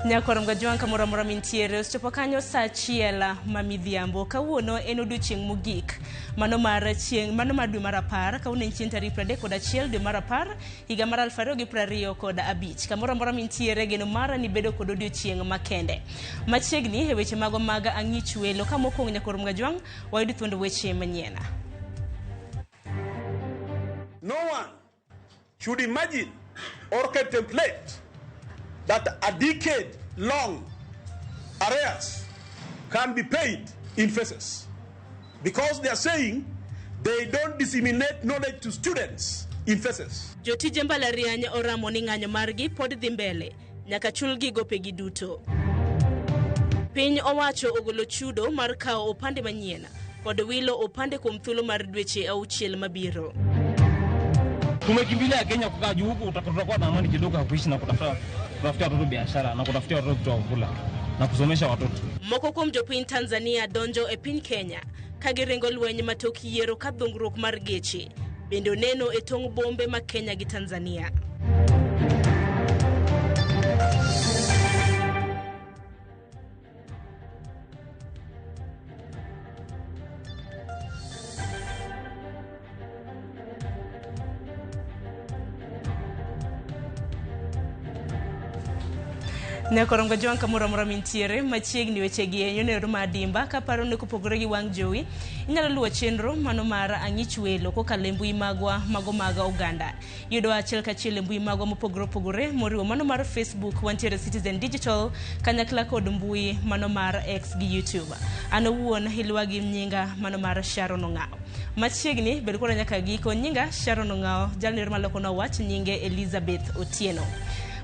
Nyakwar Mgajwang' kamoro amora mintiere osechopo kanyo saa achiel ma midhiambo. Kawuono en odiochieng' mogik mano mar chieng' mano mar dwe mar 10 kawuono en chieng' tarik 31 dwe mar 10 higa mar 2025. Kamoro amora mintiere geno mara ni bedo kod odiochieng' makende. Machiegni e weche mago mag ang'ich welo ka mokwongo Nyakwar Mgajwang' wayud thuond weche manyien. No one should imagine or contemplate that a decade long arrears can be paid in phases because they are saying they don't disseminate knowledge to students in phases. Jotije mbalariany oramo ni ng'anyo margi pod dhi mbele nyaka chulgi gopegi duto. Piny owacho ogolo chudo mar kawo opande manyien kod wilo opande kuom thuolo mar dweche 6 mabiro. Tumekimbilia Kenya kukaa juu huku tutakuwa na amani kidogo ya kuishi na kutafuta watoto biashara na kutafutia watoto kitu ya kula na kusomesha watoto. Moko kuom jopiny Tanzania donjo e piny Kenya ka giringo lweny matok yiero ka dhungruok mar geche bende oneno e tong' bombe ma Kenya gi Tanzania. Nyakorongo Jwang' kamoro amora mintiere machiegni wechegi e yono ma adimba kaparo ni kopogore gi wang' jowi inyalo luwo chenro mano mar ang'ich welo kokalo e mbui magwa mago mag oganda. Yudo achiel kachiel e mbui magwa mopogore opogore moriwo mano mar Facebook wantiere Citizen Digital kanyakla kod mbui mano mar X gi YouTube. An owuon iluwa gi nyinga mano mar Sharon Ong'awo. Machiegni bed koda nyaka giko nyinga Sharon Ong'awo jalno maloko wach nyinge Elizabeth Otieno.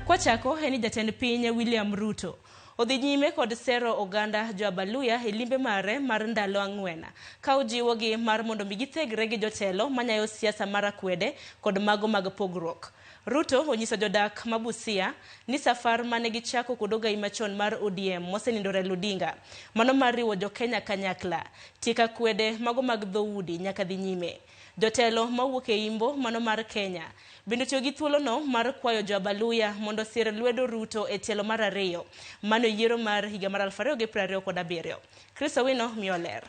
Kwachako en ni jatend piny William Ruto odhi nyime kod sero oganda jo Abaluya e limbe mare mar ndalo 4 ka ojiwogi mar mondo mi githegre gi jotelo manyayo siasa mar akwede kod mago mag pogruok. Ruto onyiso jodak ma Busia ni safar mane gichako kod ogai machon mar ODM mosenindo Raila Odinga mano mar riwo jo Kenya kanyakla tieko akwede mago mag dhoudi nyaka dhi nyime. Jotelo mawuok e imbo mano mar Kenya bende otiyo gi thuolono mar kwayo jo Abaluya mondo osir lwedo Ruto e tielo mar 2 mano yiero mar higa mar 2027. Chris Owino miyo ler.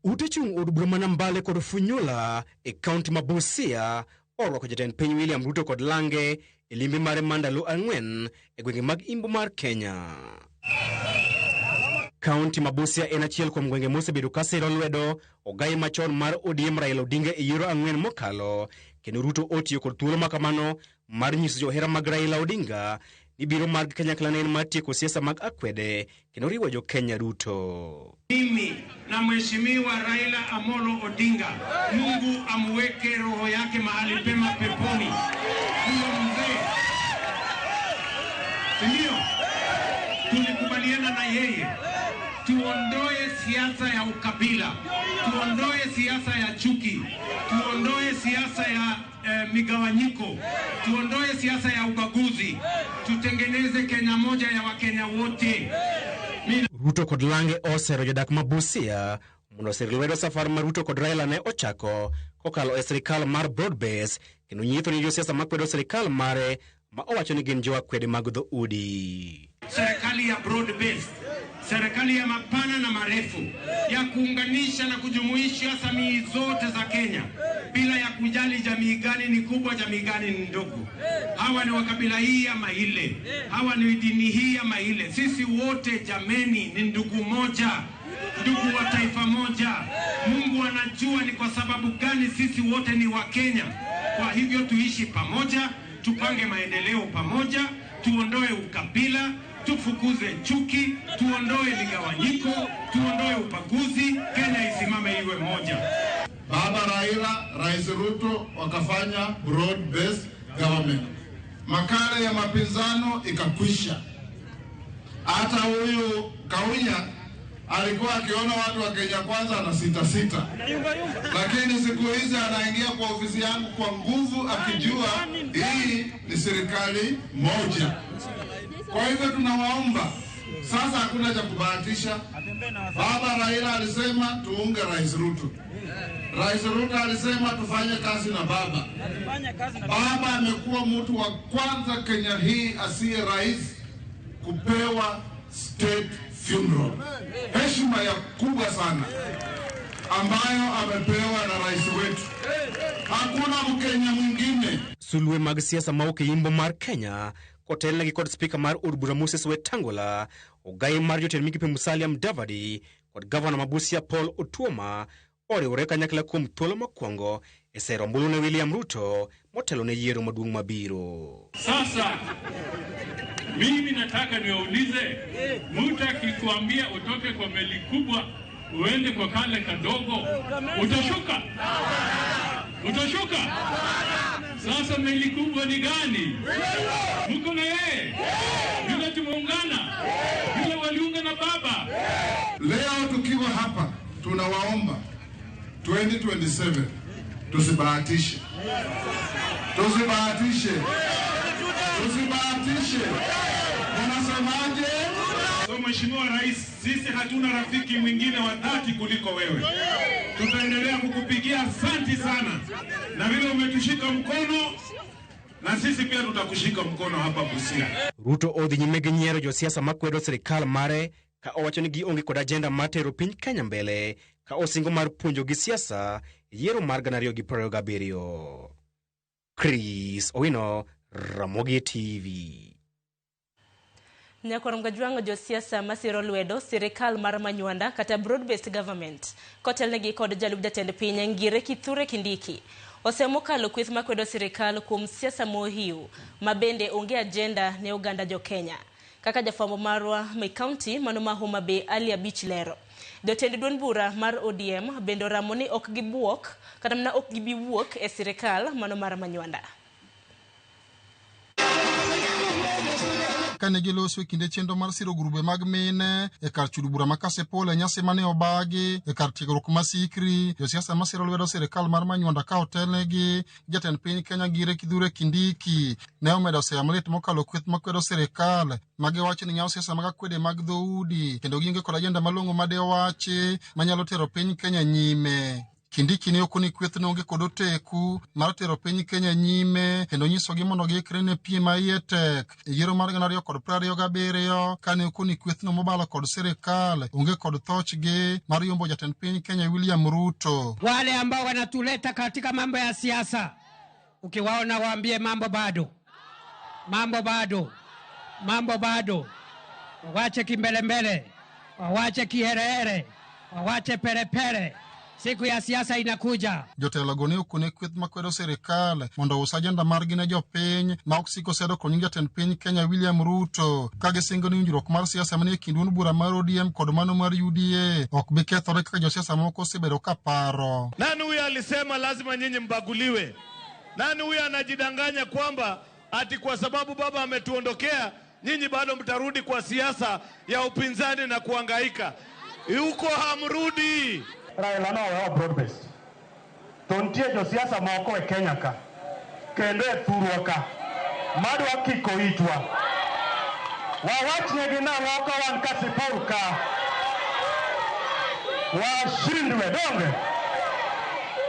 Ute chung' od bura ma Nambale kod Funyula e kaunti ma Busia orwako jatend piny William Ruto kod lange e limbe mare mar ndalo 4 e gwenge mag imbo mar Kenya. Kaunti ma Busia en achiel kuom gwenge mosebedo ka siro lwedo ogai machon mar ODM Raila Odinga e yiero 4 mokalo, kendo Ruto otiyo kod thuolo makamano mar nyiso johera mag Raila Odinga ni biro mar kanyakla ne en mar tieko siasa mag akwede kendo riwo jo Kenya duto. Mimi na Mheshimiwa Raila Amolo Odinga, Mungu amweke roho yake mahali pema peponi. Huyo mzee, ndio tulikubaliana na yeye tuondoe siasa ya ukabila, tuondoe siasa ya chuki, tuondoe siasa ya migawanyiko, tuondoe siasa ya ubaguzi, tutengeneze Kenya moja ya Wakenya wote. Ruto kod lange osero jodak ma Busia mondo osir lwedo safar ma Ruto kod Raila ne ochako kokalo e sirikal mar broad base kendo nyiso ni josiasa makwedo sirikal mare ma owacho ni gin jo akwede mag dhoudi. Serikali ya broad base, serikali ya mapana na marefu ya kuunganisha na kujumuisha jamii zote za Kenya bila ya kujali jamii gani ni kubwa, jamii gani ni ndogo, hawa ni wa kabila hii ama ile, hawa ni dini hii ama ile. Sisi wote jameni ni ndugu moja. ndugu wa taifa moja. Mungu anajua ni kwa sababu gani sisi wote ni Wakenya. Kwa hivyo tuishi pamoja, tupange maendeleo pamoja, tuondoe ukabila, tufukuze chuki, tuondoe migawanyiko, tuondoe ubaguzi. Kenya isimame iwe moja. Baba Raila, Rais Ruto wakafanya broad based government. Makala ya mapinzano ikakwisha. Hata huyu Kaunya alikuwa akiona watu wa Kenya Kwanza na sita sita, lakini siku hizi anaingia kwa ofisi yangu kwa nguvu, akijua hii ni serikali moja. Kwa hivyo tunawaomba sasa, hakuna cha kubahatisha. Baba Raila alisema tuunge Rais Ruto. Rais Ruto alisema tufanye kazi na baba. Baba amekuwa mtu wa kwanza Kenya hii asiye rais kupewa state funeral, heshima ya kubwa sana ambayo amepewa na rais wetu. Hakuna Mkenya mwingine. Sulwe mag siasa ma ok e yimbo mar Kenya kotelnegi kod spika mar od bura Moses Wetangula, ogai mar jotend migepe Musalia Mudavadi kod gavana ma Busia Paul Otuoma oriwore kanyakla kuom thuolo mokwongo e sero ombulu ne William Ruto motelo ne yiero maduong' mabiro. Sasa mimi nataka niwaulize, mtu akikuambia utoke kwa meli kubwa uende kwa kale kadogo, utashuka? Utashuka? Sasa meli kubwa ni gani? Mko na yeye? Yule tumeungana, yule waliunga na baba. Leo tukiwa hapa tunawaomba 2027 tusibahatishe, tusibahatishe, tusibahatishe. Unasemaje? So Mheshimiwa Rais, sisi hatuna rafiki mwingine wa dhati kuliko wewe. Tutaendelea kukupigia asanti sana, na vile umetushika mkono, na sisi pia tutakushika mkono hapa Busia. Ruto odhi nyime gi nyiero josiasa makwedo sirikal mare ka owacho ni gionge kod ajenda mar tero piny Kenya mbele ka osingo mar puonjo gi siasa e yiero mar 2027. Chris Owino, Ramogi TV. Nyakwar Mgajwang'o josiasa masiro lwedo sirikal mar Manywanda kata broad based government kotelnegi kod jalup jatend piny Ngire Kithure Kindiki osemokalo kweth makwedo sirikal kuom siasa mohiu ma bende onge ajenda ne oganda jo Kenya. Kaka jafwambo marwa me county mano ma Homa Bay Ali Abich lero. Jotend duond bura mar ODM bende oramo ni ok gibuok kata mana ok gibi wuok e sirikal mano mar Manywanda. Kane giloso e kinde chenro mar siro grube mag mine e kar chudo bura ma Kasipul e nyasi mane obagi e kar tiegruok ma Sikri, josiasa masiro lwedo sirikal mar Manywanda ka otelnegi jatend piny Kenya Ngire Kithure Kindiki ne omedo seya malit mokalo kweth makwedo sirikal magiwacho ni nyawo siasa mag akwede mag dhoudi kendo gionge kod ajenda malong'o madewachi manyalo tero piny Kenya nyime. Kindiki ne okoni kweth ne onge kod oteku mar tero piny Kenya nyime kendo nyisogi mondo giikre ne piem ma iye tek e yiero mar 2027 kane okoni kwethno mobalo kod sirikal onge kod thochgi mar yombo jatend piny Kenya William Ruto. Wale ambao wanatuleta katika mambo ya siasa, ukiwaona waambie mambo bado, mambo bado, mambo bado, wawache kimbelembele, wawache kiherehere, wawache perepere. Siku ya siasa inakuja. Jotelo go ne okone kweth makwedo sirikal mondo ous ajenda margi ne jopiny ma ok siko sedo kod nying jatend piny Kenya William Ruto ka gisingo ni winjruok mar siasa manie kind duond bura mar ODM kod mano mar UDA ok bi kethore kaka josiasa moko osebedo ka paro. Nani huyo alisema lazima nyinyi mbaguliwe? Nani huyo anajidanganya kwamba ati kwa sababu baba ametuondokea nyinyi bado mtarudi kwa siasa ya upinzani na kuhangaika? Huko hamrudi. Raila nowewa broad based to nitie josiasa moko e Kenya ka kendo e thurwa ka madwa kiko itwa wawachnegi nang'o ka wan Kasipul ka washindwe donge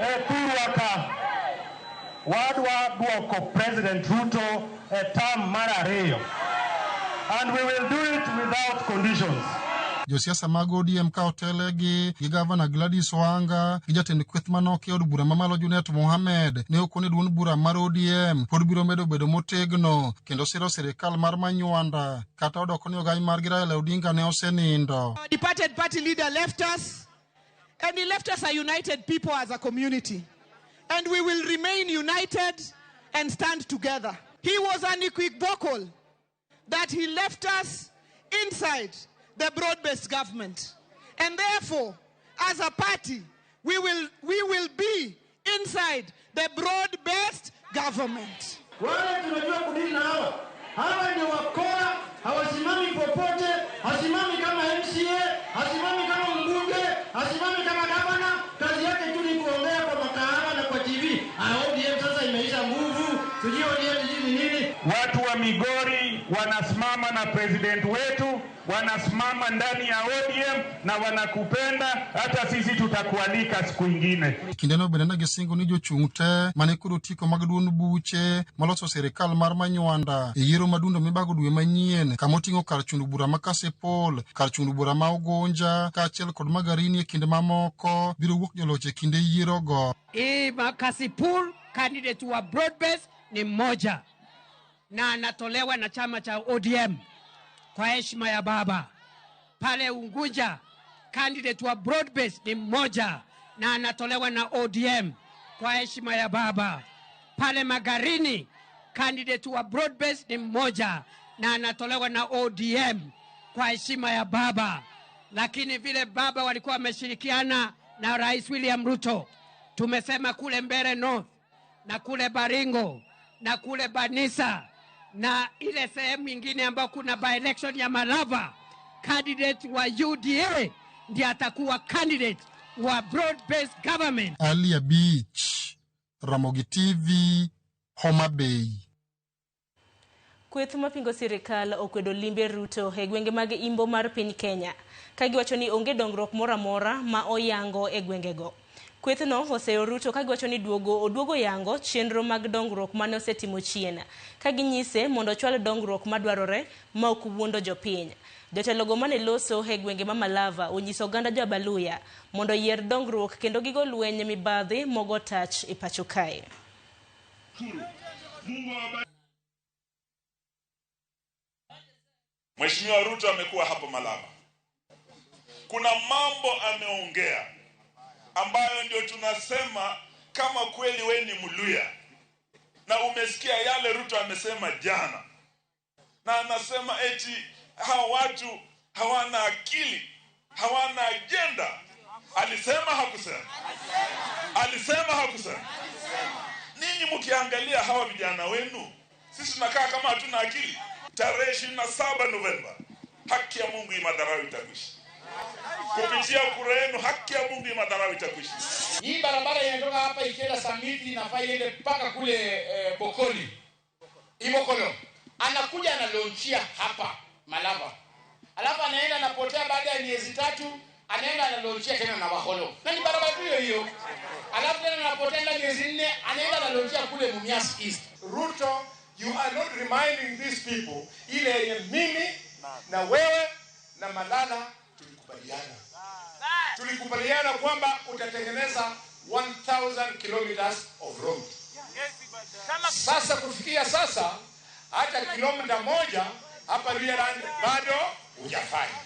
e thurwa ka wadwa duoko President Ruto e term mar ariyo and we will do it without conditions. Josiasa mag ODM ka otelegi gi gavana Gladys Wanga gi jatend kweth manok e od bura mamalo Junet Mohamed ne okone duond bura mar ODM pod biro medo bedo motegno kendo siro sirikal mar Manywanda kata odoko ni ogai margi Raila Odinga ne osenindo. Our departed party leader left us, and he left us a united people as a community. And we will remain united and stand together. He was unequivocal that he left us inside the broad-based government. And therefore, as a party, we will be inside the broad-based government. Wale tunajua kudili na hawa. Hawa ni wakora, hawasimami popote, hasimami kama MCA, hasimami kama mbunge, hasimami kama gavana. Kazi yake tu ni kuongea kwa makahawa na kwa TV. ODM sasa imeisha nguvu, sijui ODM ni nini. Watu wa Migori wanasimama na president wetu, wanasimama ndani ya ODM na wanakupenda, hata sisi tutakualika siku ingine. Kindeno bende ne gisingo ni jochung' te mane kod otiko mag duond buche maloso sirikal mar Manywanda e yiero madundo mibago dwe manyien kama oting'o kar chund bura ma Kasipul, kar chund bura ma Ugunja kaachiel kod Magarini e kinde mamoko biro wuok joloch e kinde yierogo. Hii Kasipul candidate wa broad-based ni mmoja na anatolewa na chama cha ODM kwa heshima ya baba. Pale Unguja candidate wa broad-based ni mmoja na anatolewa na ODM kwa heshima ya baba. Pale Magarini candidate wa broad-based ni mmoja na anatolewa na ODM kwa heshima ya baba. Lakini vile baba walikuwa wameshirikiana na Rais William Ruto, tumesema kule Mbeere North na kule Baringo na kule Banisa na ile sehemu nyingine ambayo kuna by-election ya Malava, candidate wa UDA ndiye atakuwa candidate wa broad-based government. Alia Beach, Ramogi TV, Homa Bay. Kweth mapingo sirikal okwedo limbe Ruto e gwenge mag imbo mar piny Kenya ka giwacho ni onge dongruok moro amora ma oyango e gwengego. Kwethno oseyo Ruto ka giwacho ni oduogo yango chenro mag dongruok mane osetimo chien ka ginyise mondo ochwal dongruok madwarore ma ok wuondo jopiny. Jotelogo mane loso e gwenge ma Malava onyiso oganda jo Abaluya mondo oyier dongruok kendo gigo lweny mibadhi mogo tach e pacho kae. Mheshimiwa Ruto amekuwa hapo Malava. Kuna mambo ameongea ambayo ndio tunasema kama kweli we ni Mluya. Na umesikia yale Ruto amesema jana. Na anasema eti hawa watu hawana akili, hawana agenda. Alisema hakusema? Alisema hakusema? Ninyi mkiangalia hawa vijana wenu, sisi tunakaa kama hatuna akili. Tarehe 27 Novemba, haki ya Mungu imadharau itakwisha. Kupitia kura yenu haki ya Mungu imadharau itakwisha. Hii barabara inatoka hapa ikienda Samiti inafaa iende mpaka kule Bokoli. Ibokolo. Anakuja analaunchia hapa Malava. Alafu anaenda anapotea baada ya miezi 3, anaenda analaunchia tena na Baholo. Na ni barabara hiyo hiyo. Alafu tena anapotea na miezi 4, anaenda analaunchia kule Mumias East. Ruto, you are not reminding these people ile yenye mimi na wewe na Malala tulikubaliana. Tulikubaliana kwamba utatengeneza 1000 kilometers of road. Sasa kufikia sasa hata kilomita 1 hapa Luyaland bado hujafanya.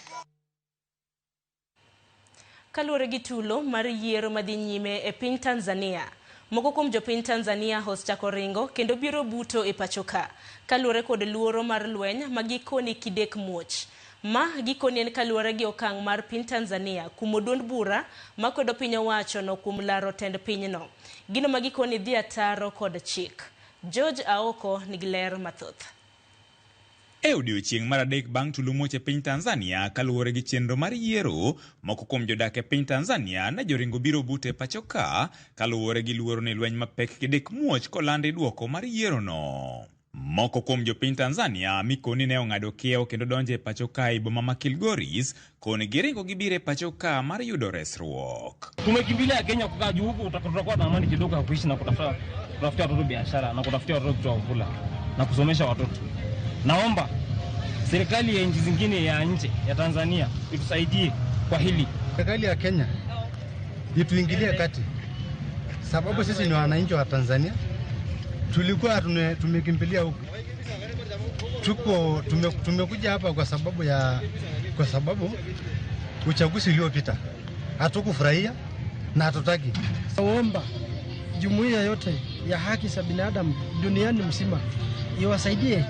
Kaluwore gi tulo mar yiero madhi nyime e piny Tanzania, moko kuom jopiny Tanzania osechako ringo kendo biro buto e pacho ka kaluwore kod luoro mar lweny ma gikoni kidek muoch. Ma gikoni en kaluwore gi okang' mar piny Tanzania kumo duond bura makwedo piny owacho no kuom laro tend pinyno. Gino ma gikoni dhi ataro kod chik. George Aoko nigi ler mathoth. E odiochieng' mar adek bang' tulo muoch e piny Tanzania kaluwore gi chenro mar yiero, moko kuom jodak e piny Tanzania ne joringo biro buto e pacho ka kaluwore gi luoro ni lweny mapek kidek muoch kolandi duoko mar yierono. Moko kuom jopiny Tanzania mikoni ne ong'ado kiewo kendo donjo e pacho ka e boma ma Kilgoris, koni giringo gibiro e pacho ka mar yudo resruok. Tumekimbilia Kenya kukaa juu huku tutakuwa na amani kidogo ya kuishi na kutafutia watoto biashara na kutafutia watoto kitu ya kula na kusomesha watoto. Naomba Serikali ya nchi zingine ya nje ya Tanzania itusaidie kwa hili. Serikali ya Kenya ituingilie kati, sababu sisi ni wananchi wa Tanzania, tulikuwa tumekimbilia huku, tuko tumekuja hapa kwa sababu uchaguzi uliopita hatukufurahia na hatutaki. Naomba jumuiya yote ya haki za binadamu duniani mzima iwasaidie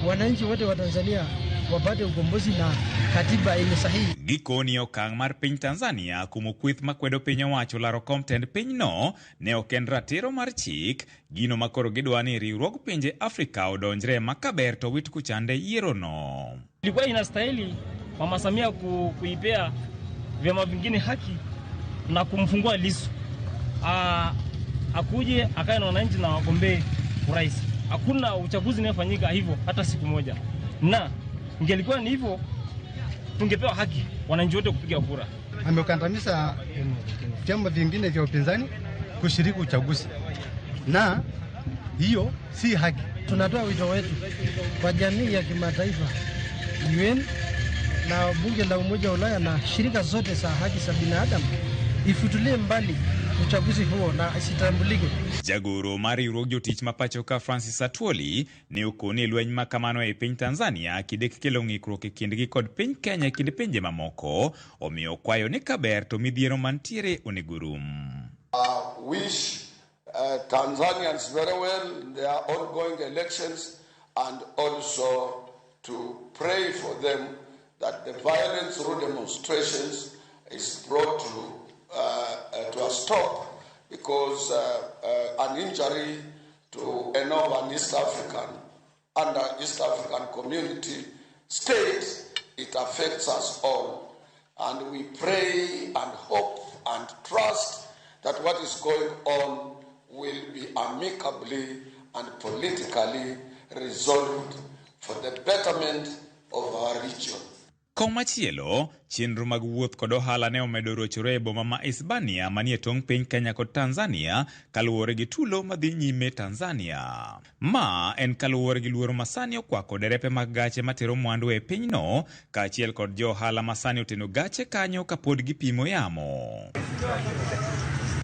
wananchi wote wa Tanzania wapate ukombozi na katiba yenye sahihi. Gikoni okang' mar piny Tanzania kumo kweth makwedo piny owacho laro kom tend pinyno ne ok en ratiro mar chik, gino ma koro gidwa ni riwruog pinje Afrika odonjre ma kaber to wit kuchande yierono. Ilikuwa inastahili Mama Samia kuipea vyama vingine haki na kumfungua Lissu. Akuje akae na wananchi na wagombee urais. Hakuna uchaguzi unayofanyika hivyo hata siku moja, na ingelikuwa ni hivyo tungepewa haki wananchi wote kupiga kura. Amekandamiza vyama vingine vya upinzani kushiriki uchaguzi, na hiyo si haki. Tunatoa wito wetu kwa jamii ya kimataifa, UN na bunge la Umoja wa Ulaya na shirika zote za haki za binadamu ifutulie mbali uchaguzi huo na isitambulike. Jagoro mar riwruog jotich ma pacho ka Francis Atwoli ne okoni e lweny ma kamano e piny Tanzania kidek kelo ng'ikruok e kindgi kod piny Kenya e kind pinje mamoko, omiyo okwayo ni kaber to midhiero mantiere onego rum. Wish Tanzanians very well in their ongoing elections, and also to pray for them that the violence through demonstrations is brought to a stop, because an injury to an East African, under East African community state, it affects us all. And we pray and hope and trust that what is going on will be amicably and politically resolved for the betterment of our region. Komachielo, chenro mag wuoth kod ohala ne omedo rochore e boma ma Hispania manie tong' piny Kenya kod Tanzania kaluwore gi tulo madhi nyime Tanzania. Ma en kaluwore gi luoro masani okwako derepe mag gache matero mwandu e pinyno kaachiel kod jo ohala masani oteno gache kanyo kapod gipimo yamo.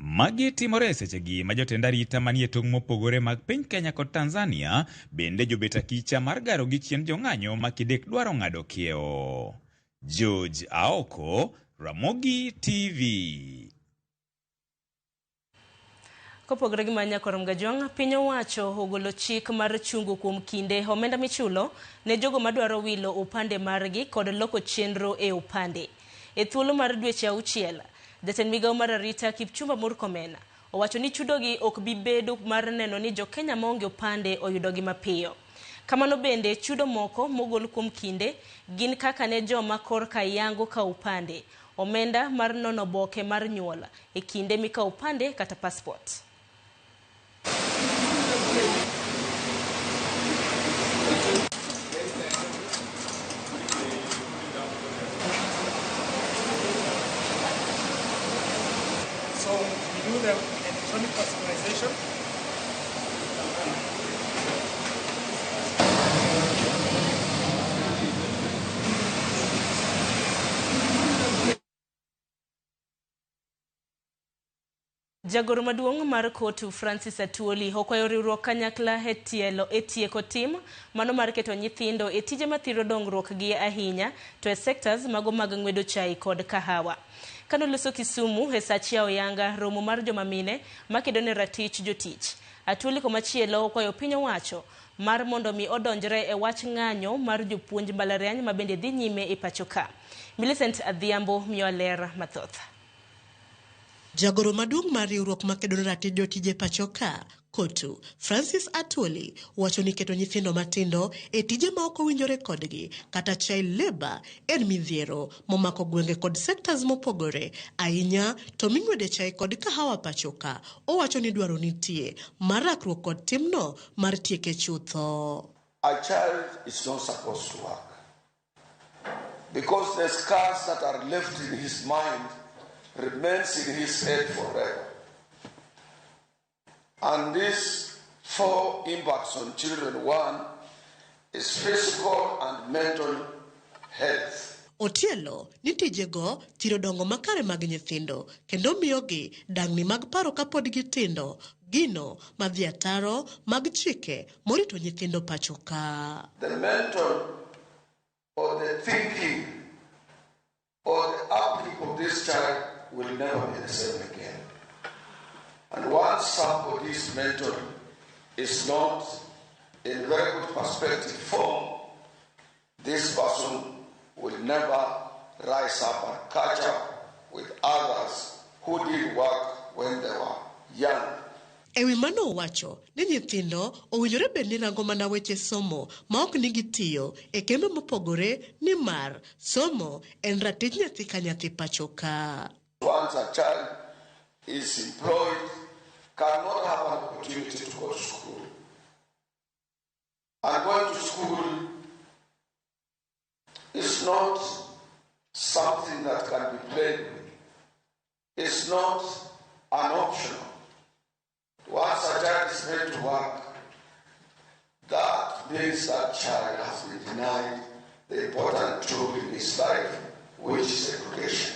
Magi timore e sechegi ma jotend arita manie tong' mopogore mag piny Kenya kod Tanzania bende jobet akicha mar garo gi chien jong'anyo ma kidek dwaro ng'ado kiewo. George Aoko, Ramogi TV. Kopogore gi manya korom gajwang', piny owacho ogolo chik mar chungo kuom kinde omenda michulo ne jogo madwaro wilo upande margi kod loko chenro e upande. E thuolo mar dweche 6, jatend migawo mar arita Kipchumba Murkomen owacho ni chudogi ok bi bedo mar neno ni jo-Kenya maonge upande oyudogi mapiyo. Kamano bende chudo moko mogol kuom kinde gin kaka ne joma korka yango ka upande, omenda mar nono oboke mar nyuol e kinde mikawo upande kata passport. So we do the electronic personalization. Jagoro maduong' mar Kotu Francis Atwoli okwayo riwruok kanyakla e tielo e tieko tim mano mar keto nyithindo e tije mathiro dongruok gi ahinya to e sectors mago mag ng'wedo chai kod kahawa. Kanoloso Kisumu e sach yawo yanga romo mar joma mine makedo ne ratich jotich. Atwoli komachielo okwayo piny owacho mar mondo mi odonjre e wach ng'anyo mar jopuonj mbalariany ma bende dhi nyime e pacho ka. Millicent Adhiambo miyo ler mathoth. Jagoro maduong' mar riwruok makedo ne ratich jotije pacho ka, Kotu, Francis Atwoli, wacho ni keto nyithindo matindo e tije ma ok owinjore kodgi kata child labor en midhiero momako gwenge kod sectors mopogore ahinya to ming'wede chai kod kahawa pacho ka. Owacho ni dwaro nitie mar rakruok kod timno mar tieke chutho. A child is not supposed to work because the scars that are left in his mind remains in his head forever. And these 4 impacts on children. 1, his physical and mental health. Otielo ni tijego thiro dongo makare mag nyithindo kendo miyogi dang'ni mag paro kapod gitindo, gino madhi ataro mag chike morito nyithindo pacho ka. The mental or the thinking or the upkeep of this child will never be the same again. And once somebody's mental is not in very good perspective form, this person will never rise up and catch up with others who did work when they were young. E wi mano owacho ni nyithindo owinjore bed ni rango mana weche somo ma ok ni gitiyo e kembe mopogore nimar somo en ratich nyathi ka nyathi pacho ka. Once a child is employed, cannot have an opportunity to go to school. And going to school is not something that can be played with. It's not an option. Once a child is made to work, that means that child has been denied the important tool in his life, which is education.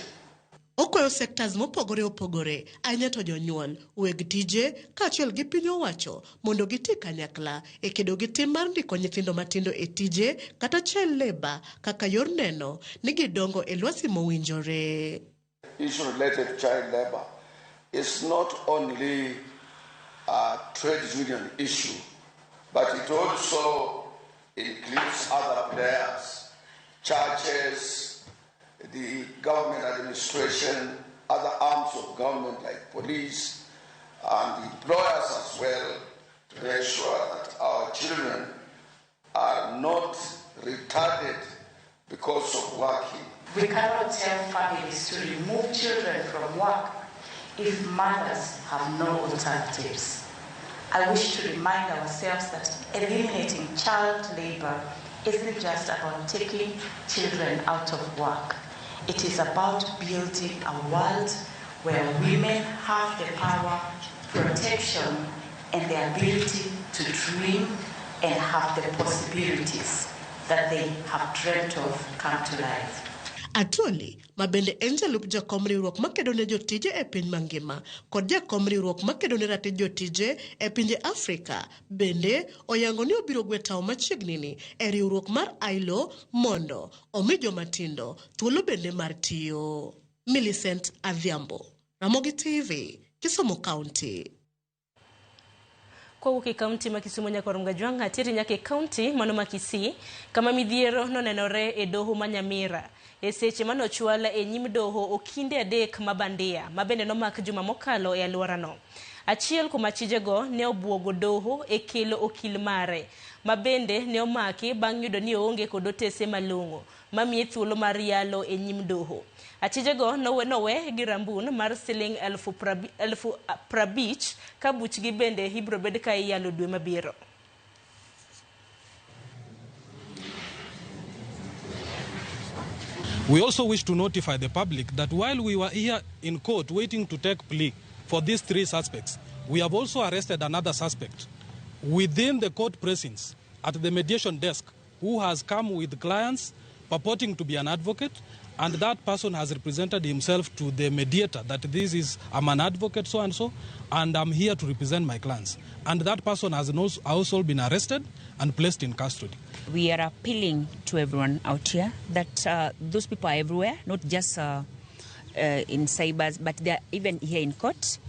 Okwayo sectors mopogore opogore ahinya to jonyuol, weg tije kaachiel gi piny owacho mondo giti kanyakla e kedo gi tim mar ndiko nyithindo matindo e tije kata child labour kaka yor neno ni gidongo e lwasi mowinjore. Issue related to child labor is not only a trade union issue, but it also includes other players, churches, the government administration, other arms of government like police, and the employers as well, to make sure that our children are not retarded because of working. We cannot tell families to remove children from work if mothers have no alternatives. I wish to remind ourselves that eliminating child labor isn't just about taking children out of work. It is about building a world where women have the power, protection, and the ability to dream and have the possibilities that they have dreamt of come to life. Atwoli, ma bende en jalup jakom riwruok makedo ne jotije e piny mangima kod jakom riwruok makedo ne ratich jotije e pinje Afrika, bende oyango ni obiro gwe tao machiegni ni e riwruok mar ILO mondo omi jomatindo thuolo bende mar tiyo. Millicent Adhiambo, Ramogi TV, Kisumu County. Kowuok e kaunti ma Kisumu nyaka Romgajwang' atieri nyaka e kaunti mano ma Kisii kama midhiero nonenore e doho ma Nyamira e seche manochwal e nyim doho okinde 3 ma bandia ma bende nomak juma mokalo e alworano. Achiel kuom achijego ne obuogo doho e kelo okil mare ma bende ne omaki bang' yudo ni oonge kod otese malong'o mamiye thuolo mar yalo e nyim doho. Achijego nowe gi rambun mar siling 50,000 ka buchgi bende ibiro bed ka iyalo dwe mabiro. We also wish to notify the public that while we were here in court waiting to take plea for these 3 suspects, we have also arrested another suspect within the court precincts at the mediation desk who has come with clients purporting to be an advocate, and that person has represented himself to the mediator that this is, I'm an advocate so and so, and I'm here to represent my clients. And that person has also been arrested and placed in custody. We are appealing to everyone out here that those people are everywhere, not just in cybers, but they are even here in court.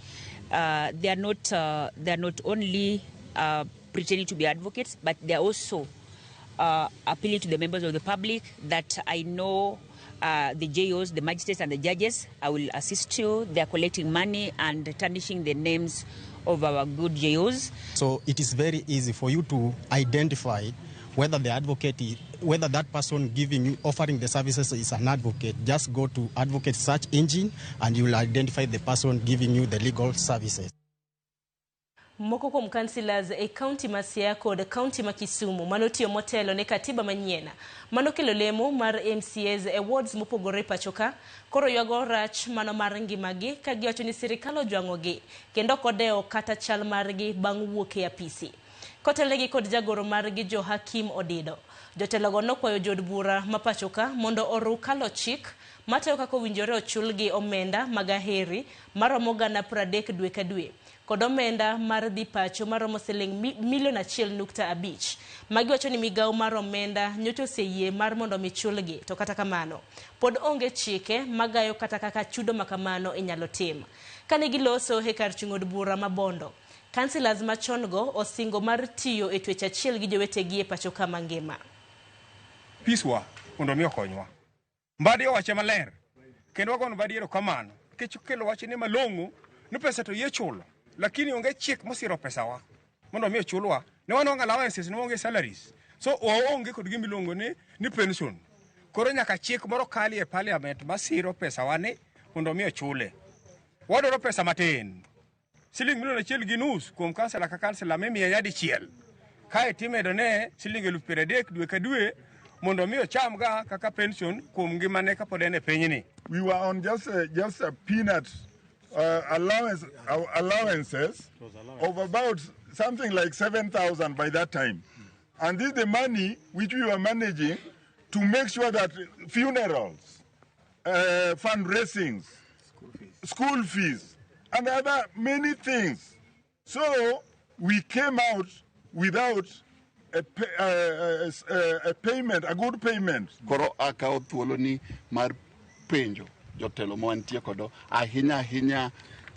They are not only pretending to be advocates, but they are also appealing to the members of the public that I know the JOs, the magistrates and the judges, I will assist you. They are collecting money and tarnishing the names of our good JOs. So it is very easy for you to identify whether the advocate, whether that person giving you, offering the services is an advocate. Just go to advocate search engine and you will identify the person giving you the legal services. Moko kuom councillors e kaunti ma Siaya kod kaunti ma Kisumu manotiyo motelo ne katiba manyien manokelo lemo mar MCAs e wards mopogore pacho ka koro ywago rach mano mar ngimagi ka giwacho ni sirikal ojwang'ogi kendo ok odewo kata chal margi bang' wuok e apisi. Kotelnegi kod jagoro margi Johakim Odido. Jotelogo nokwayo jood bura ma pachoka mondo oru kalo chik matayo kaka owinjore ochulgi omenda mag aheri maromo gana 30 dwe ka dwe kod omenda mar dhi pacho maromo siling milion 1.5. Magi wacho ni migawo mar omenda nyocha oseyie mar mondo mi chulgi, to kata kamano pod onge chike magayo kata kaka chudo makamano inyalo tim. Kane giloso e kar chung' od bura ma Bondo, kansilas machon go osingo mar tiyo e twech achiel gi jowetegi e pacho ka mangima. Piswa mondo mi okonywa. Mbadi owache maler kendo wagono Mbadi erokamano nikech okelo wachne malong'o ni pesa to yie chulo, lakini onge chik mosiro pesawa mondo mi ochulwa. Ne wan onge allowances, ne waonge salaries, so waonge kod gima iluongo ni pension. Koro nyaka chik moro kali e parliament masiro pesawa ni mondo mi ochule. Wadwaro pesa matin, siling milion 1.5 kuom kansela ka kansela mimiye nyadichiel, kae timedo ne siling 30,000 dwe ka dwe mondo mi ochamga kaka pension kuom ngimane kapod en e pinyni. We were on just a peanut allowances of about something like 7,000 by that time. And this is the money which we were managing to make sure that funerals, fundraisings, school fees, and other many things. So we came out without a payment, a good payment. Koro akawo thuolo ni mar penjo jotelo mawantie kodo, ahinya ahinya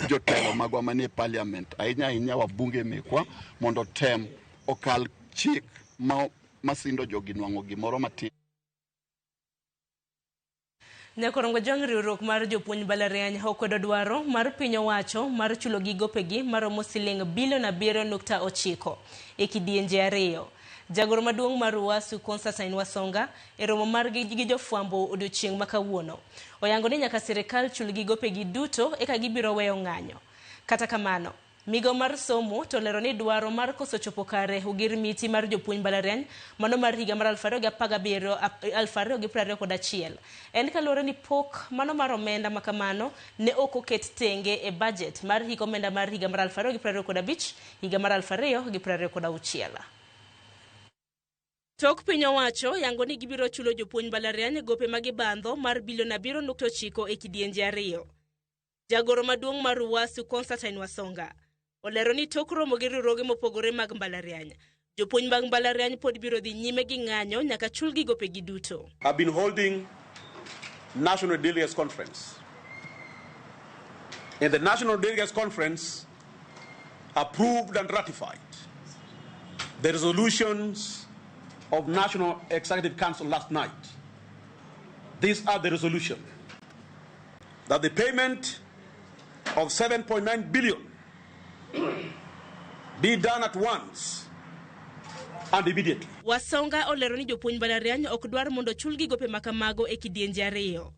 jotelo magwa manie parliament, ahinya ahinya wabunge mekwa mondo tem okal chik masindo jogi nwang'o gimoro matin. Nyakorongo jwang' riwruok mar jopuonj mbalariany okwedo dwaro mar piny owacho mar chulo gi gopegi maromo siling bilion 7.9 e kidienje 2. Jagoro maduong' mar UASU Constantine Wasonga e romo margi gi jofwambo odiochieng' ma kawuono oyango ni nyaka sirikal chul gi gopegi duto eka gibiro weyo ng'anyo. Kata kamano, migawo mar somo to lero ni dwaro mar koso chopo kare ogir miti mar jopuonj mbalariany mano mar higa mar 2017 2021 en kaluwore ni pok mano mar omenda makamano ne ok oket tenge e budget mar hik omenda mar higa mar 2025 higa mar 2026. Tok piny owacho yango ni gibiro chulo jopuonj mbalariany gope magibandho mar bilion 7.9 e kidienje 2. Jagoro maduong' mar UASU Constantine Wasonga olero ni tok romo gi riwruoge mopogore mag mbalariany, jopuonj mag mbalariany pod biro dhi nyime gi ng'anyo nyaka chulgi gopegi duto. I've been holding National Delegates Conference. And the National Delegates Conference approved and ratified the resolutions of National Executive Council last night. These are the resolution that the payment of 7.9 billion be done at once and immediately. Wasonga olero ni jopuonj mbalariany ok dwar mondo chulgi gope makamago e kidienje 2.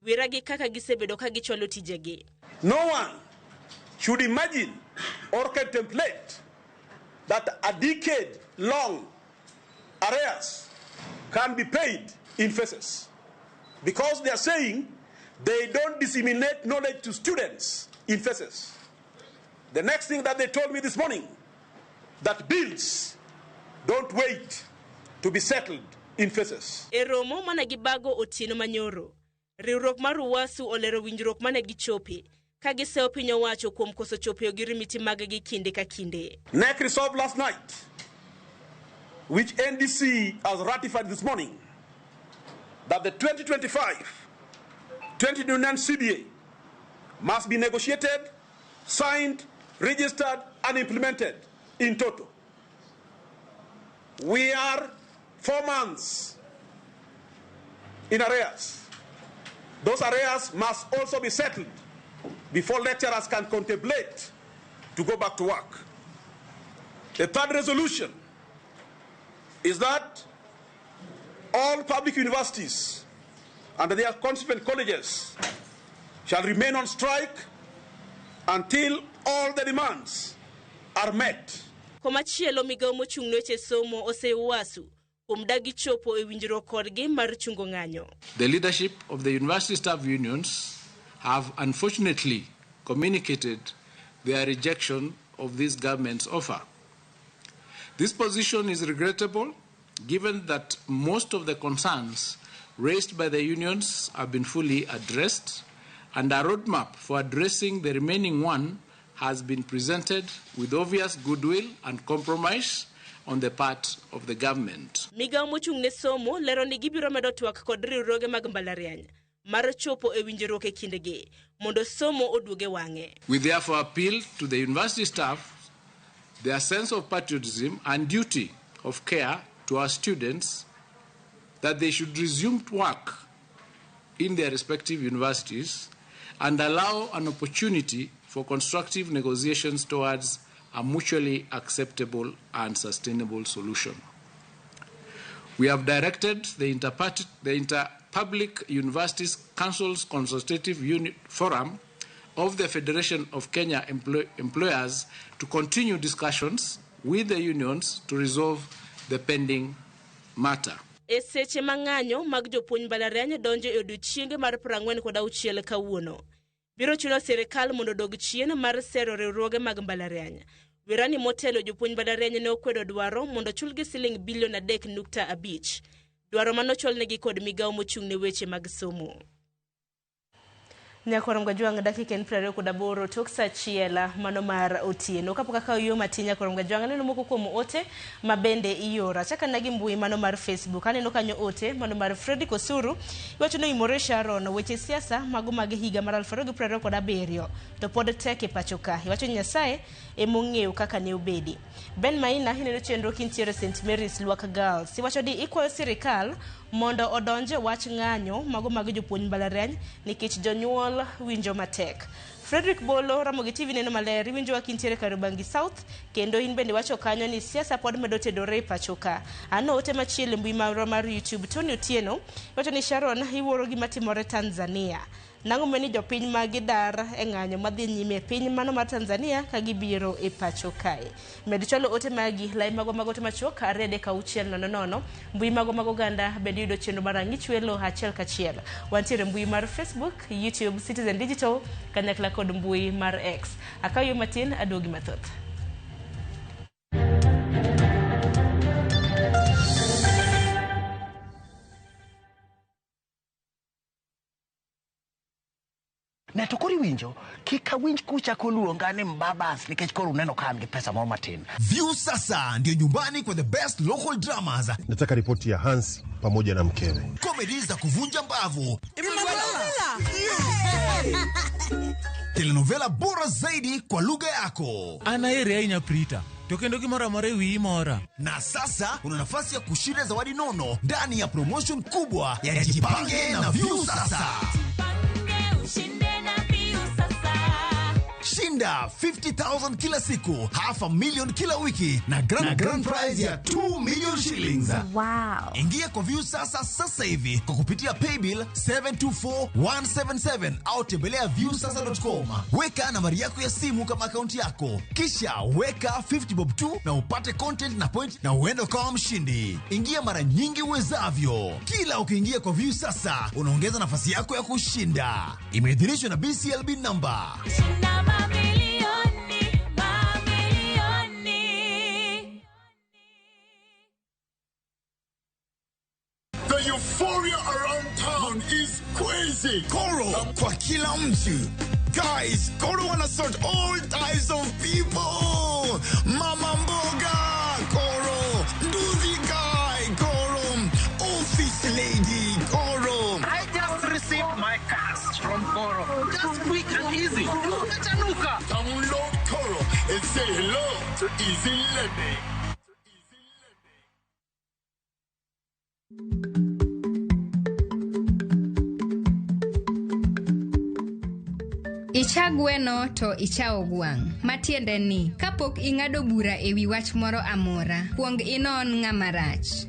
Wira gi kaka gisebedo ka gichwalo tijegi. No one should imagine or contemplate that a decade long arrears can be paid in phases, because they are saying they don't disseminate knowledge to students in phases. The next thing that they told me this morning, that bills don't wait to be settled in phases. E romo mane gibago otieno manyoro, riwruok mar UASU olero winjruok mane gichope ka giseyo piny owacho kuom koso chopo ogirimiti mag-gi kinde ka kinde. NEC resolved last night, which NDC has ratified this morning, that the 2025-2029 CBA must be negotiated, signed, registered, and implemented in total. We are 4 months in arrears. Those arrears must also be settled before lecturers can contemplate to go back to work. The third resolution is that all public universities and their consequent colleges shall remain on strike until all the demands are met. Komachielo migawo mochung' ne weche somo oseuasu kuom dagi chopo e winjruok kodgi mar chungo ng'anyo. The leadership of the university staff unions have unfortunately communicated their rejection of this government's offer. This position is regrettable given that most of the concerns raised by the unions have been fully addressed and a roadmap for addressing the remaining one has been presented with obvious goodwill and compromise on the part of the government. Migawo mochung' ne somo lero ni gibiro medo twak kod riwruoge mag mbalariany mar chopo e winjruok e kindgi mondo somo oduog e wang'e. We therefore appeal to the university staff, their sense of patriotism and duty of care to our students that they should resume work in their respective universities and allow an opportunity for constructive negotiations towards a mutually acceptable and sustainable solution. We have directed the Interpublic Universities Council's Consultative Unit Forum of the Federation of Kenya Employers to continue discussions with the unions to resolve the pending matter. E seche ma ng'anyo mag jopuonj mbalariany donjo e odiechienge mar 46 kawuono, biro chuno sirikal mondo odog chien mar sero riwruoge mag mbalariany. Werani motelo jopuonj mbalariany ne okwedo dwaro mondo chulgi siling bilion 3.5, dwaro manochwalnegi kod migawo mochung' ne weche mag somo. Nyakwar Mgajwang' dakika en 28 tok saa achiel mano mar otieno. Kapok akawo yo matin Nyakwar Mgajwang' aneno moko kuom ote ma bende ioro. Achako ana gi mbui mano mar Facebook. Aneno kanyo ote mano mar Fredrick Osuru. Iwacho ni oimore Sharon weche siasa mago mag higa mar 2027 to pod tek e pacho ka. Iwacho ni Nyasaye emong'eyo kaka ne obedi. Ben Maina ineno chenro kintiere St Mary's Lwak Girls. Iwacho ni ikwayo sirikal mondo odonje wach ng'anyo mago mag jopuonj mbalariany nikech jonyuol winjo matek. Frederick Bolo, Ramogi TV neno maler, iwinjo wa kintiere Kariobangi South, kendo in bende wacho kanyo ni siasa pod medo tedore e pacho ka. Ano ote machielo e mbui marwa mar YouTube, Tony Otieno, wacho ni Sharon iwuoro gima timore Tanzania. Nang'o meni jopiny ma gidar e ng'anyo madhi nyime e piny mano mar Tanzania ka gibiro e pacho kae. Med chwalo ote magi, lai magwa mag ote machuok 23600, mbui magwa mag oganda bende yudo chenro mar Ang'ich Welo achiel kachiel. Wantiere mbui mar Facebook, YouTube, Citizen Digital, kanyakla kod mbui mar X. Akaw yo matin, aduogi mathoth. Ne to koro iwinjo, kik awinj kuchako luonga ni mbabas nikech koro uneno ka an gi pesa moro matin. View sasa ndio nyumbani kwa the best local dramas. Nataka ripoti ya Hans pamoja na mkewe. Comedy za kuvunja mbavu. Telenovela bora zaidi kwa lugha yako. Anaere ahinya Prita. To kendo gimoro amora e wiyi mora. Na sasa una nafasi ya kushinda zawadi nono ndani ya promotion kubwa ya Jipange na View Sasa. Shinda 50,000 kila siku, 500,000 kila wiki na grand prize ya 2 million shillings. Wow. Ingia kwa View Sasa sasa hivi kwa kupitia paybill 724177 au tembelea viewsasa.com. Weka nambari yako ya simu kama akaunti yako, kisha weka 50 bob tu na upate content na point na uende ukawa mshindi. Ingia mara nyingi uwezavyo. Kila ukiingia kwa View Sasa unaongeza nafasi yako ya kushinda. Imeidhinishwa na BCLB number. The euphoria around town is crazy. Koro kwa kila mtu. Guys, Koro wanna sort all types of people. Mama mboga, Koro. Nduthi guy, Koro. Office lady, Koro. I just received my cash from Koro. Just quick and easy. Umechanuka. Download Koro and say hello to easy lending. Icha gweno to ichawo gwang'. Matiende ni, kapok ing'ado bura e wi wach moro amora, kuong inon ng'ama rach.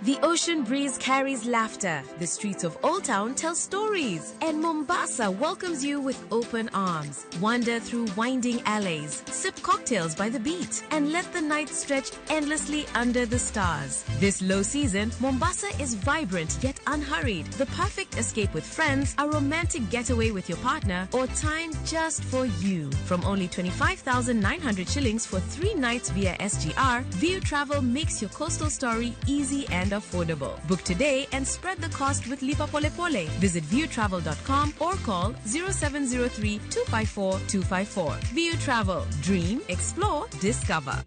The ocean breeze carries laughter. The streets of Old Town tell stories. And Mombasa welcomes you with open arms. Wander through winding alleys, sip cocktails by the beach, and let the night stretch endlessly under the stars. This low season, Mombasa is vibrant yet unhurried. The perfect escape with friends, a romantic getaway with your partner, or time just for you. From only 25,900 shillings for 3 nights via SGR, View Travel makes your coastal story easy and affordable. Book today and spread the cost with Lipa Pole Pole. Visit viewtravel.com or call 0703 254 254. View Travel. Dream, explore, discover.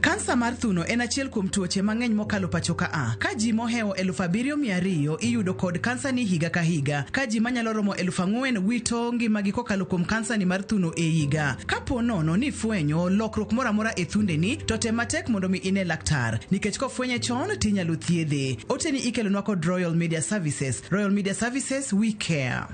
Kansa mar thuno en achiel kuom tuoche mang'eny mokalo pacho ka a. Ka ji mohewo 7,200 iyudo kod kansa ni higa ka higa. Ka ji manyalo romo 4,000 wito ngimagi kokalo kuom kansa ni mar thuno e higa. Kapo nono ni ifwenyo lokruok moro amora e thundeni, to tem matek mondo mi ine laktar. Nikech kofwenye chon tinyalo thiedhe. Oteni ikelonwa kod Royal Media Services. Royal Media Services, we care.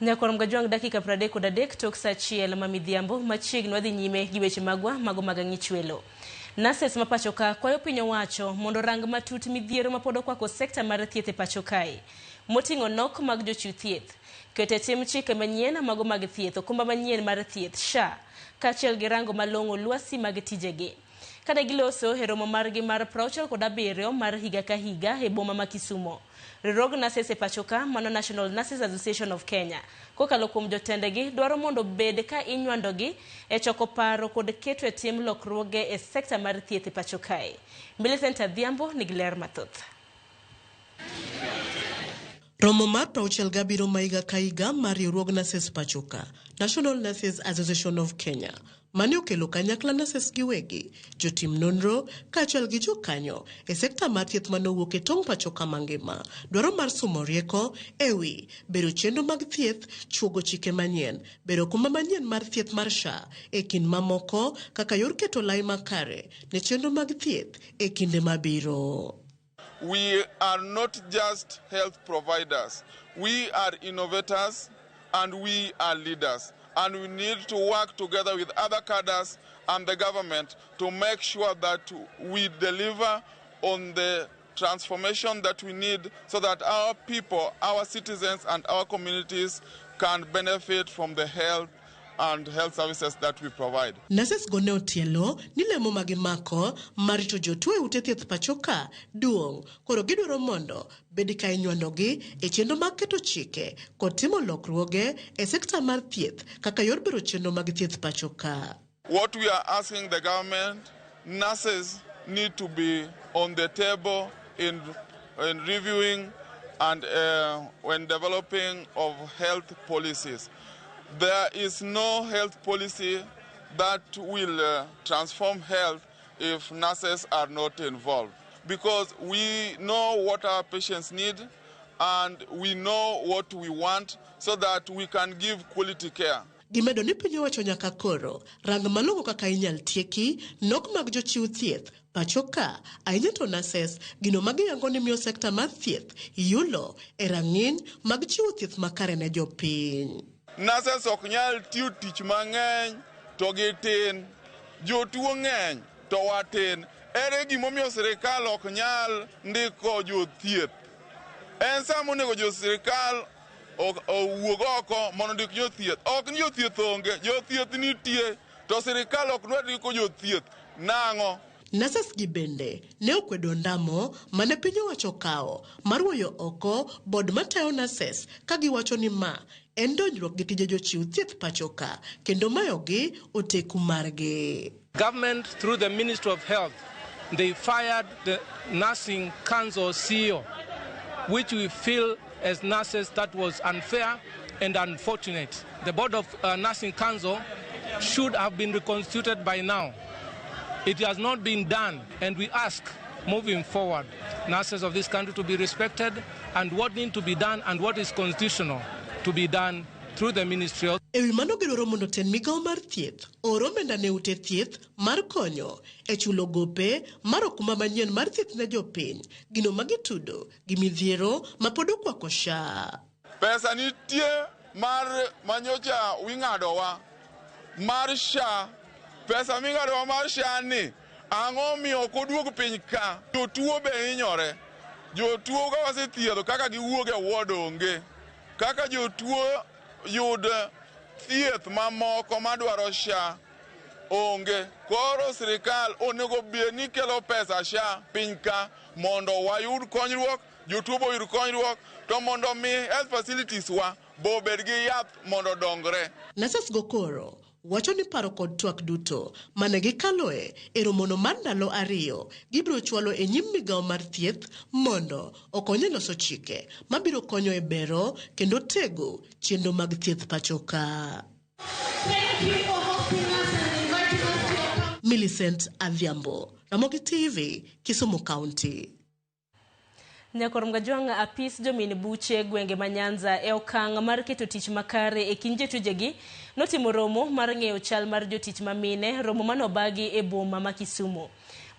Nyakwar Mgajwang' dakika 33 tok saa 1 ma midhiambo machiegni wadhi nyime gi weche magwa mago mag ang'ichwelo. Nurses ma pacho ka kwayo piny owacho mondo rang matut midhiero mapod okwako sekta mar thieth e pacho kae. Moting'o nok mag jochiw thieth, keto e tim chike manyien mago mag thieth, okumba manyien mar thieth SHA, kaachiel gi rango malong'o lwasi mag tijegi. Kane giloso e romo margi mar 67 mar higa ka higa e boma ma Kisumo. Riwruog Nurses e pacho ka, mano National Nurses Association of Kenya, kokalo kuom jotendegi dwaro mondo bed ka inywandogi e choko paro kod keto e tim lokruoge e sekta mar thieth e pacho kae. Millicent Adhiambo nigi ler mathoth. Romo mar 67 ma higa ka higa mar riwruog Nurses pacho ka, National Nurses Association of Kenya, mane okelo kanyakla nurses giwegi, jotim nonro kaachiel gi jokanyo e sekta mar thieth manowuok e tong' pacho ka mangima, dwaro mar sumo rieko ewi bero chenro mag thieth, chuogo chike manyien, bero okumba manyien mar thieth mar SHA e kind mamoko kaka yor keto lai makare ne chenro mag thieth e kinde mabiro. We are not just health providers. We are innovators and we are leaders. And we need to work together with other cadres and the government to make sure that we deliver on the transformation that we need so that our people, our citizens and our communities can benefit from the health and health services that we provide. Nurses go ne otielo ni lemo magimako mar rito jotuo e ute thieth pacho ka duong' koro gidwaro mondo bed ka inywandogi e chenro mag keto chike kod timo lokruoge e sekta mar thieth kaka yor bero chenro mag thieth pacho ka. What we are asking the government, nurses need to be on the table in reviewing and when developing of health policies. There is no health policy that will transform health if nurses are not involved, because we know what our patients need and we know what we want so that we can give quality care. Gimedo ni piny owacho nyaka koro rang malong'o kaka inyal tieki nok mag jochiw thieth pacho ka, ahinya to nurses gino magiyango ni miyo sekta mar thieth yulo e rang'iny mag chiwo thieth makare ne jopiny. Nurses ok nyal tiyo tich mang'eny to gitin, jotuo ng'eny to watin. Ere gimomiyo sirikal ok nyal ndiko jothieth? En sama onego jo sirikal owuog oko mondo ondik jothieth. Ok ni jothieth onge, jothieth nitie, to sirikal ok dwar ndiko jothieth. Nang'o? Nurses gi bende ne okwedo ndamo mane piny owacho okawo mar wuoyo oko bod matayo nurses ka giwacho ni ma en donjruok gi tije jochiw thieth pacho ka kendo mayogi oteku margi. Government through the Ministry of Health, they fired the Nursing Council CEO, which we feel as nurses that was unfair and unfortunate. The board of Nursing Council should have been reconstituted by now. It has not been done, and we ask, moving forward, nurses of this country to be respected and what needs to be done and what is constitutional to be done through the ministry. E wi mano gidwaro mondo tend migawo mar thieth oor omenda ne ute thieth mar konyo e chulo gope mar okumba manyien mar thieth ne jopiny, gino ma gitudo gi midhiero ma pod okwako SHA. Pesa nitie mar manyocha wing'adowa mar SHA. Pesa ming'adowa mar SHA ni ang'o miyo ok oduog piny ka? Jotuo be hinyore. Jotuo ka wasethiedho kaka giwuok e ward onge. Kaka jotuo yud thieth mamoko madwaro SHA onge. Koro sirikal onego bed ni kelo pesa SHA piny ka mondo wayud konyruok, jotuo bo oyud konyruok, to mondo mi health facilities wa bo obed gi yath mondo odongre. Nurses go koro wacho ni paro kod twak duto mane gikaloe e romono mar ndalo 2 gibiro chwalo e nyim migawo mar thieth mondo okony e loso chike mabiro konyo e bero kendo tego chenro mag thieth pacho ka. Millicent Adhiambo, Ramogi TV, Kisumu County. Nyakor Mgajwang' apis jomin buche gwenge ma Nyanza e okang' mar keto tich makare e kind jotijegi notimo romo mar ng'eyo chal mar jotich mamine, romo manobagi e boma ma Kisumu.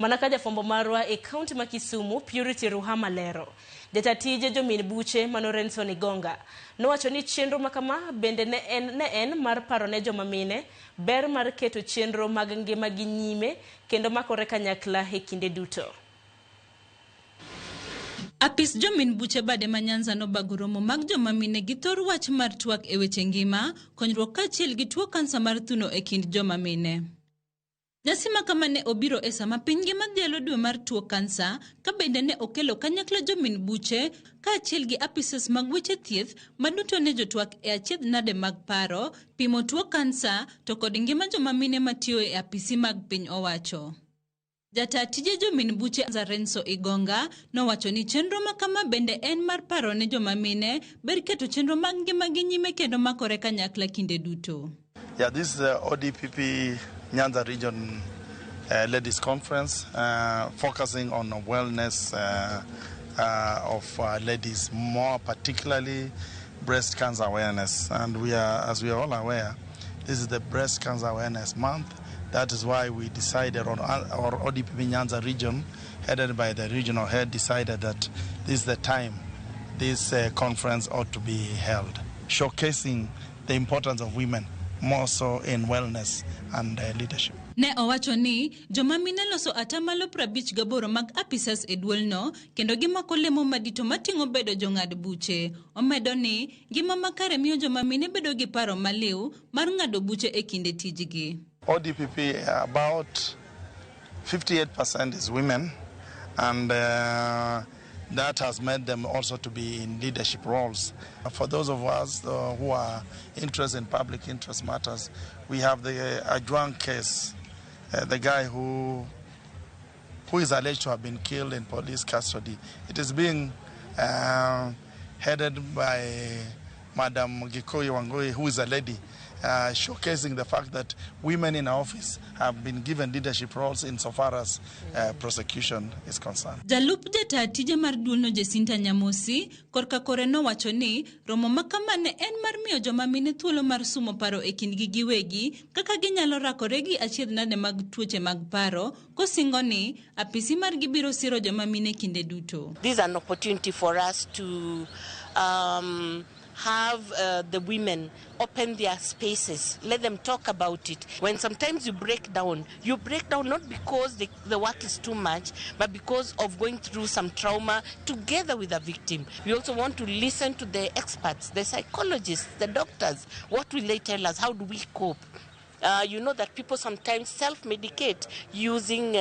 Mana ka jafwambo marwa e kaunti ma Kisumu, Purity Ruhama lero. Jata tije jomin buche mano Renson Igonga nowacho ni chenro makama bende ne en mar paro ne joma mine ber mar keto chenro mag ngima gi nyime kendo makore kanyakla e kinde duto. Apis jomin buche bade ma Nyanza nobago romo mag joma mine gi thor wach mar twak e weche ngima, konyruok kaachiel gi tuo kansa mar thuno e kind joma mine. Nyasi ma kama ne obiro e sama piny ngima dhialo dwe mar tuo kansa, ka bende ne okelo kanyakla jomin buche kaachiel gi apises mag weche thieth maduto ne jotwak e achiedh nade mag paro, pimo tuo kansa to kod ngima joma mine matiyo e apisi mag piny owacho. Jata tije jomin buche Renzo Igonga nowacho ni chenro ma kama bende en mar paro ne joma mine ber keto chenro mag ngima gi nyime kendo makore kanyakla kinde duto. Yeah, this is the ODPP Nyanza Region Ladies Conference, focusing on wellness of ladies, more particularly breast cancer awareness. And we are, as we are all aware, this is the Breast Cancer Awareness Month. That is why we decided, on our ODPP Nyanza region, headed by the regional head, decided that this is the time this conference ought to be held, showcasing the importance of women, more so in wellness and leadership. Ne owacho ni joma mine loso atamalo 58 mag apisas e duolno kendo gimako lemo madito mating'o bedo jong'ad buche. Omedo ni ngima makare miyo joma mine bedo gi paro maliw mar ng'ado buche e kinde tijgi. ODPP, about 58% is women, and that has made them also to be in leadership roles. For those of us who are interested in public interest matters, we have the Ajwang case, the guy who is alleged to have been killed in police custody. It is being headed by Madam Gikoi Wangui, who is a lady, showcasing the fact that women in our office have been given leadership roles insofar as prosecution is concerned. Jalup jata tije mar duolno Jacinta Nyamosi korka kore nowacho ni romo ma kama ne en mar miyo joma mine thuolo mar sumo paro e kindgi giwegi kaka ginyalo rakore gi achiedh nade mag tuoche mag paro, kosingo ni apisi margi biro siro joma mine kinde duto. This is an opportunity for us to have the women open their spaces, let them talk about it. When sometimes you break down not because the work is too much, but because of going through some trauma together with the victim. We also want to listen to the experts, the psychologists, the doctors. What will they tell us? How do we cope? You know that people sometimes self-medicate using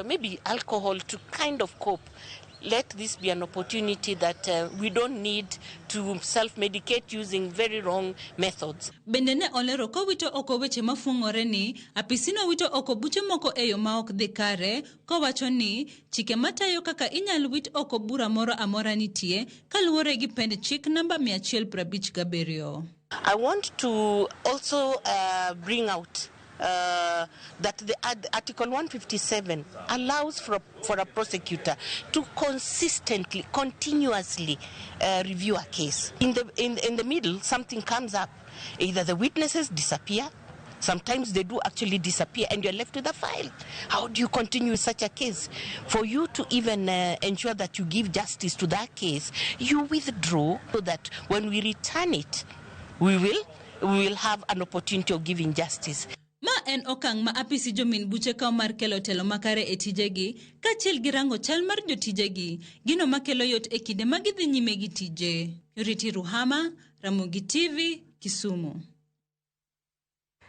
maybe alcohol to kind of cope. Let this be an opportunity that we don't need to self-medicate using very wrong methods. Bende ne olero kowito oko weche mafuong'ore ni apisino wito oko buche moko e yo ma ok dhi kare, kowacho ni chike matayo kaka inyal wit oko bura moro amora nitie kaluwore gi pend chik namba 157. I want to also bring out that the Article 157 allows for a prosecutor to consistently, continuously review a case. In the middle, something comes up. Either the witnesses disappear. Sometimes they do actually disappear and you're left with a file. How do you continue such a case? For you to even ensure that you give justice to that case, you withdraw so that when we return it, we will have an opportunity of giving justice. Ma en okang' ma apisi jomin buche kawo mar kelo telo makare e tijegi kaachiel gi rango chal mar jotijegi, gino makelo yot e kinde ma gidhi nyime gi tije. Riti Ruhama, Ramogi TV, Kisumu.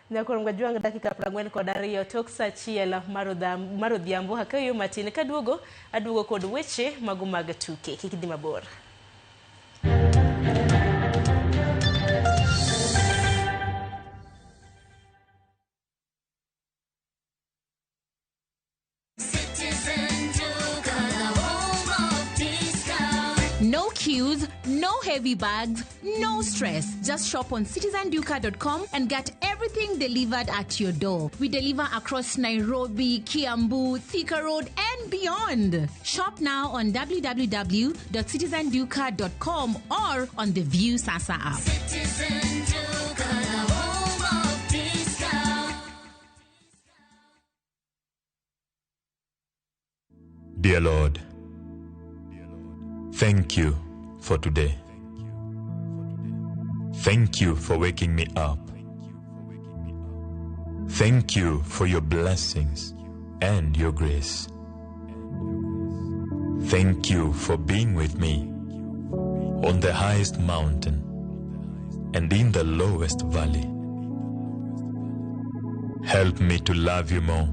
Nyakurom Gajwang' dakika 42 tok saa 1 mar odhiambo hakayo matin kaduogo aduogo kod weche mago mag tuke. Kik idhi mabor. No queues, no heavy bags, no stress. Just shop on citizenduka.com and get everything delivered at your door. We deliver across Nairobi, Kiambu, Thika Road, and beyond. Shop now on www.citizenduka.com or on the View Sasa app. Citizen Duka, the home of discount. Dear Lord, thank you for today. Thank you for waking me up. Thank you for your blessings and your grace. Thank you for being with me on the highest mountain and in the lowest valley. Help me to love you more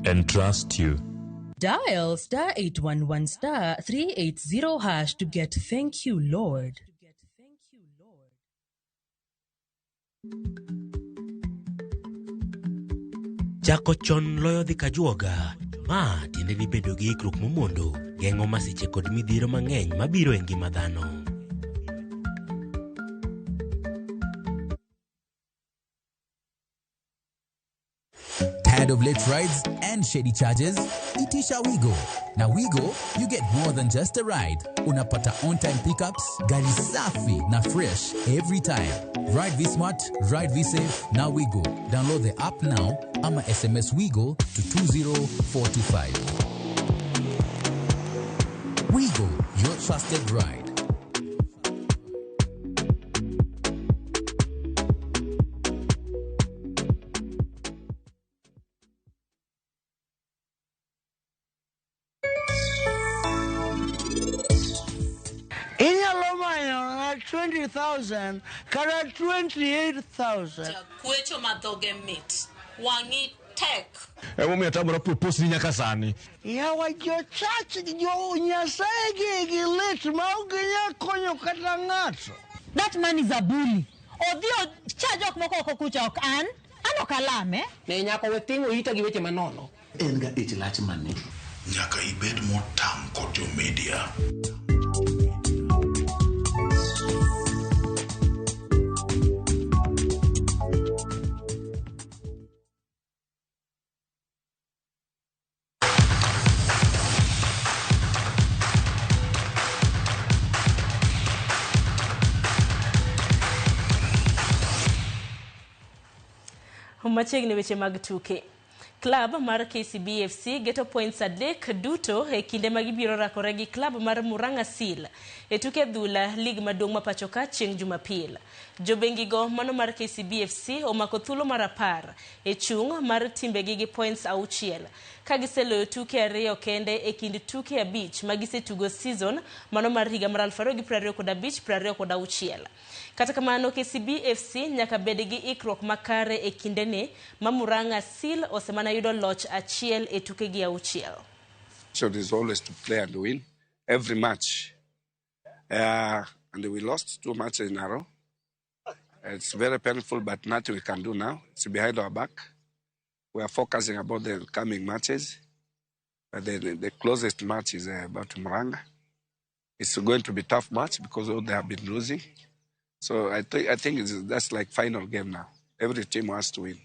and trust you. Dial star 811 star 380 hash to get thank you, Lord. Chako chon loyo dhi kajuoga. Ma tiende ni bedo gi ikruok momondo geng'o masiche kod midhiero mang'eny mabiro e ngima dhano. Tired of late rides and shady charges? Itisha Wigo. Now Wigo, you get more than just a ride. Unapata on-time pickups, gari safi na fresh every time. Ride V-Smart, ride V-Safe, now Wigo. Download the app now ama SMS Wigo to 20425. Wigo, your trusted ride. Inyalo manyo 20,000 kata 28,000. Kwecho madhoge mit. Wang'i tek. Emomiyo atamora propose ni nyaka sani. Yawa jo church jo Nyasaye gi lit ma ok ginyal konyo kata ng'ato. That man is a bully. Odhi cha jok moko oko kucha ok an ok alame. Ne nyako we ting'o ita gi weche manono. En ga ich lach mane. Nyaka ibed motang' kod jo media. Machiegni weche mag tuke. Club mar KCB FC geto points 3 duto e kinde ma gibiro rakore gi club mar Murang'a Seal e tuke adhula lig maduong' ma pacho ka chieng' Jumapil. Jobengigo mano mar KCB FC omako thuolo mar 10 e chung' mar timbegi gi points 6 ka giseloyo tuke 2 kende e kind tuke 5 ma gisetugo season mano mar higa mar 2025-26. Kata kamano KCB FC nyaka bed gi ikruok makare e kindeni ma Murang'a Seal osemana yudo loch 1 e tuke gi 6. So is always to play and win every match. And we lost 2 matches in a row. It's very painful, but nothing we can do now. It's behind our back. We are focusing about the coming matches. But the closest match is about Murang'a. It's going to be a tough match because all they have been losing. So I think that's like final game now. Every team has to win.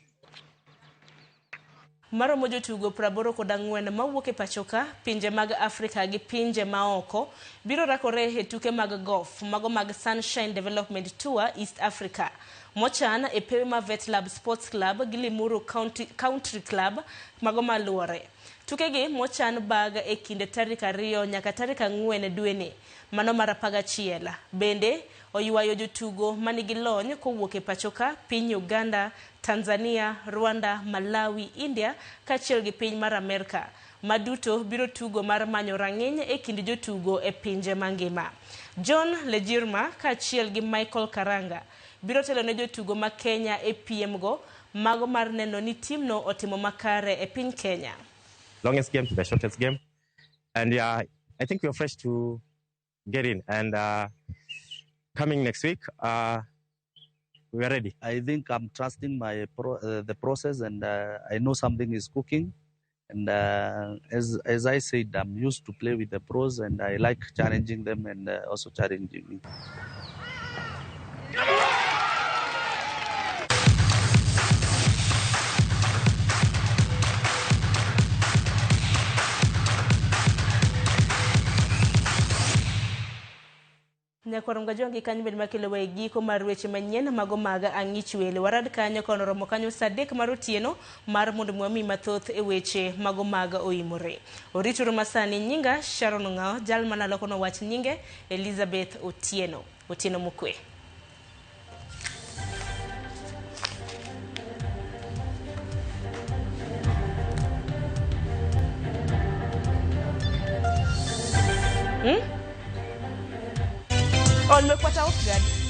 Maromo jotugo 84 mawuok e pachoka, pinje mag Afrika gi pinje maoko biro rakore e tuke mag golf mago mag Sunshine Development Tour East Africa mochan e pewe ma Vetlab Sports Club gi Limuru Country Club mago maluore. Tukegi mochan bag e kinde tarik 2 nyaka tarik 4 dweni mano mar 11. Bende oywayo jotugo manigi lony kowuok e pachoka, piny Uganda, Tanzania, Rwanda, Malawi, India kaachiel gi piny mar Amerka ma duto biro tugo mar manyo rang'iny e kind jotugo e pinje mangima. John Lejirma kaachiel gi Michael Karanga biro telo ne jotugo ma Kenya e piem go mago mar neno ni timno otimo makare e piny Kenya. Longest game to the shortest game, and yeah, I think we're fresh to get in, and coming next week, we are ready. I think I'm trusting my the process, and I know something is cooking. And as I said, I'm used to play with the pros, and I like challenging them and also challenging me. Nyakwarom Gajongi kanyo bende makelo e giko mar weche manyien mago mag ang'ich welo. Warad kanyo kono romo kanyo saa 3 mar otieno mar mondo mi mathoth e weche mago mag oimore. Orituru masani nyinga Sharon Ng'ao, jal manaloko no wach nyinge Elizabeth Otieno. Otieno Mukwe. Oh, nimekuwa off guard.